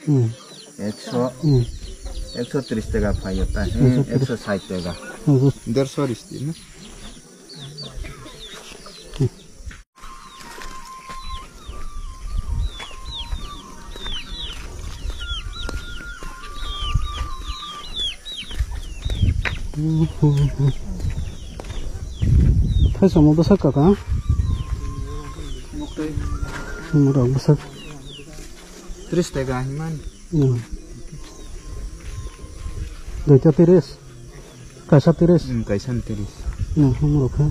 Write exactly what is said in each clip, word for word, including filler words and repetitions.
Hmm. Ekso, Hmm. ekso tris taka phaio ta, Ekso tris. ekso sait taka. Ekso. Derso risti na. Thaisamo bwsak kaka? Rok bwsak. Tris taka hinmani. Hmm. Duita tris. Kaisa tris. Hmm, kaisa tris. Hmm, hmm, rok khe.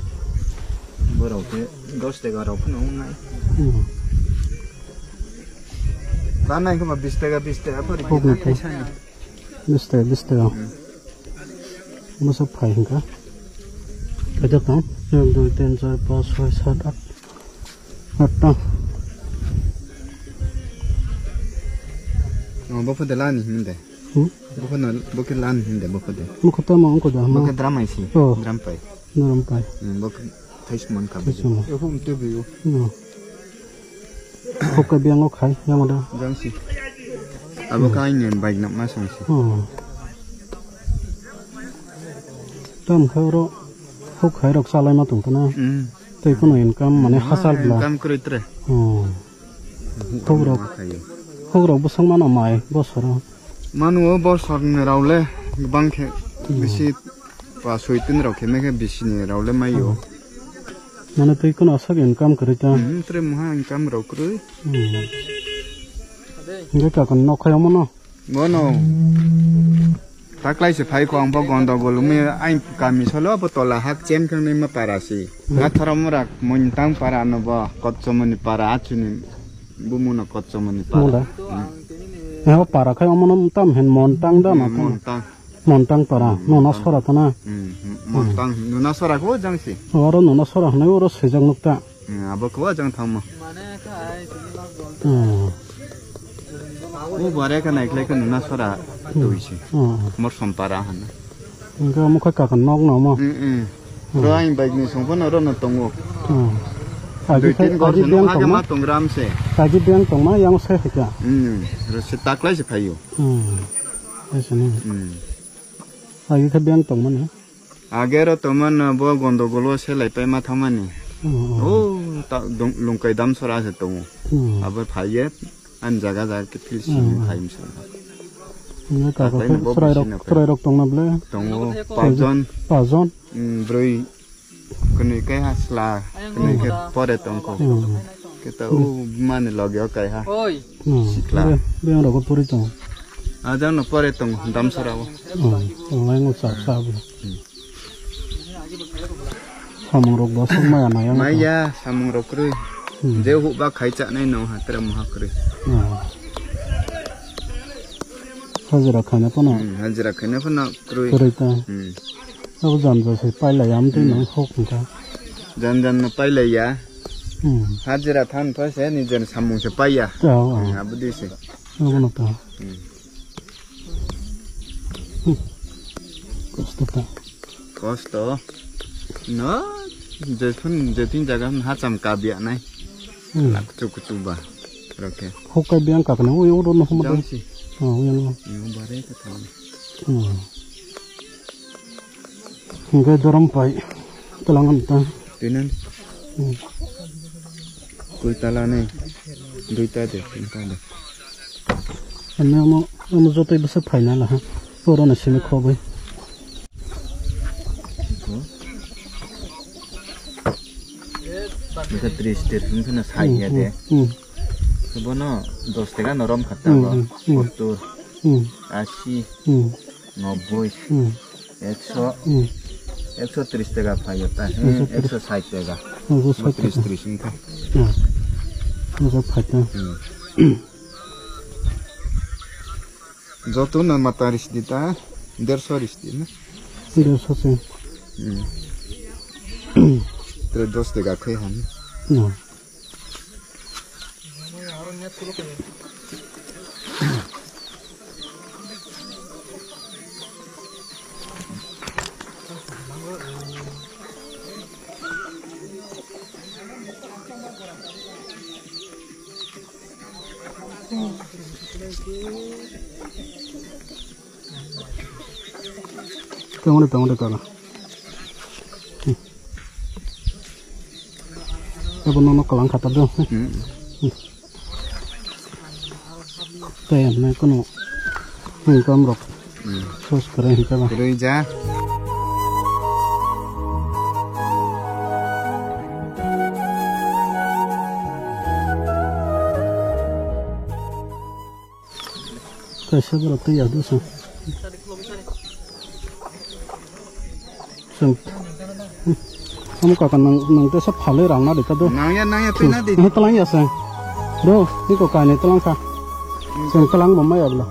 Borok khe dos taka rok phano wngnai. Hmm. Banai khe ba bis taka, bis taka phari Hok khe nai. Kaisa ni. Bis taka, bis taka. Hmm. Masa phai hingka. Kaisa tong. Ek, dui, tin, char, panch, choi, sat, at. Atta. Oh, bokho de lani hinde. Hmm? Bokho no, bokhe lani hinde, bokho de. Bokho tamo ongko da, Bokhe no? Dramai si. Oh. Dram pai. Dram pai. Hmm, bokhe thais man ka. Thais man. Yo hum te biyo. Hmm. Hok ka biang o khai, yang ada. Jang si. Abo ka aini bike nak masang si. Oh. Tam khai oro hok khai rok salai ma tong kana. Hmm. Tei kono income mane Hmm, hasal bla. Income kwrwi tre. Oh. Hok rok. Hok rok bwswk mano mai bosoro. Mano o bosor ni rao le bang khe Hmm. bisi pa soi tin rao khe me khe bisi ni rao le mai o. Hmm. Mane tei kono aswk income kwrwi ta. Hmm, tre muha income rao kwrwi. Hmm. Hingke kakon nok khai omo no. Bono. Taklai se phai kho ang bo gondogol wngwi ai kami salo bo tola hak chen khe wngwi ma para si. Hmm. Ngathara mura Mointang para no bo Kotchomoni para achuni bumuno Kotchomoni para. Mula. Hmm. Abo para khai omono tam hin Montang da Hmm, ma khai. Montang. Montang para. Hmm, Nona Montang. Sora tana. Hmm, hmm, Montang. Nona sora kho jang si. Oro Nona sora hwnwi oro swijak nukta. Hmm, abo kho jang thangma. Hmm. O bare ka nai khlai ka Nona sora Hmm. twi si. Hmm. Morsom para hana. Hingke omo khe kakon nok no omo. Hmm, hmm. Hmm. Ro ang bike ni song phano ro no tongo. Hmm. Dui tin gor agi song beng hake tongma? Ma tong ram se. Agi beng tongma yang se hika. Hmm. Ro se taklai se phaio. Hmm. Ese ni. Hmm. Agi khe beng tongma ni. Agero tongmano bo gondogolo selai paima thangmani. Oh, oh. Oh, ta-, dong-, Lungkai Damsora se tongo. Hmm. Abo phaiye, ani jaga jaga khe phil simi Hmm. phaim simi. Hingke kaka Atai khe no bo chwrai rok, bisino khe. Chwrai rok tongna ble? Tongo, pajon. Pajon? Hmm, brwi. Kwnwi kaiha sla, kwnwi khe pore tongkho. Hmm. Khe to Hmm. o bumani logeo kaiha. Hmm. Sikla. Be-, beng rok pori tong. Ajang no pore tong, Damsora o. Hmm. Olai ngo sa, sa bo. Hmm. Samung rok bo sok maya na yang. Maya, samung rok kwrwi. Hmm. Je huk ba khai cha nai no hatre moha kwrwi. Hmm. Hajira khaina phano. Hmm, hajira khaina phano kwrwi. Kwrwi ta. Hmm. Abo janja se pailai ya, amtwi Hmm. nang hok hwnkha. Jan jan no pailai ya. Hmm. Hajira than pha se ni jan samung se paiya. Oh, oh. Hmm, abo di se. Abo no ta. Hmm. Hmm. Kosto ta. Kosto. No, jephun jetin jaga hacham kabya nai. Hmm. Lak chuk chuk ba. Roke. Hok kai biang kakna, ui, uro no homa Jang dai. Si. Oh, ui, ano. Yung bare ka thang. Hmm. Hingke dorom pai. Talang am ta. Tinan. Hmm. Kui tala nei. Duita de, tinta de. Ani amo, amo jotoi bwswk phaina laha. Oro no simi khoboi. Ika tris tir hwn kheno sai ya de. Hmm, hmm. Bono dos taka no rom kha ta Hmm, bo. Hmm, hmm. Sottur, Hmm. Asi, Hmm. Nobboi, Hmm. Ekso, Hmm. Ekso tris taka phaio ta. Ekso tris. Ekso sait taka. Ekso sait taka. Bo tris, tris wngkha. Hmm. Ekso sait taka. Hmm. Joto no mata risdi ta, derso risdi na? Derso se. Hmm. Tere dos taka khe han. No. Tengone, tengone, tengone. Ebo nono kalang khatar do. Hmm. Tei ang nai kono hingkam rok. Hmm. Sos kare hingkam. Kwrwi ja. Kaisa borok tei yadu sa. Seng. Amo kaka nang, nang tesa phalwi rang na rika do. Nangya, nangya, twi na di. He talang ya seng. Do, iko kainwi talang kha. Seng talang bo maya bla.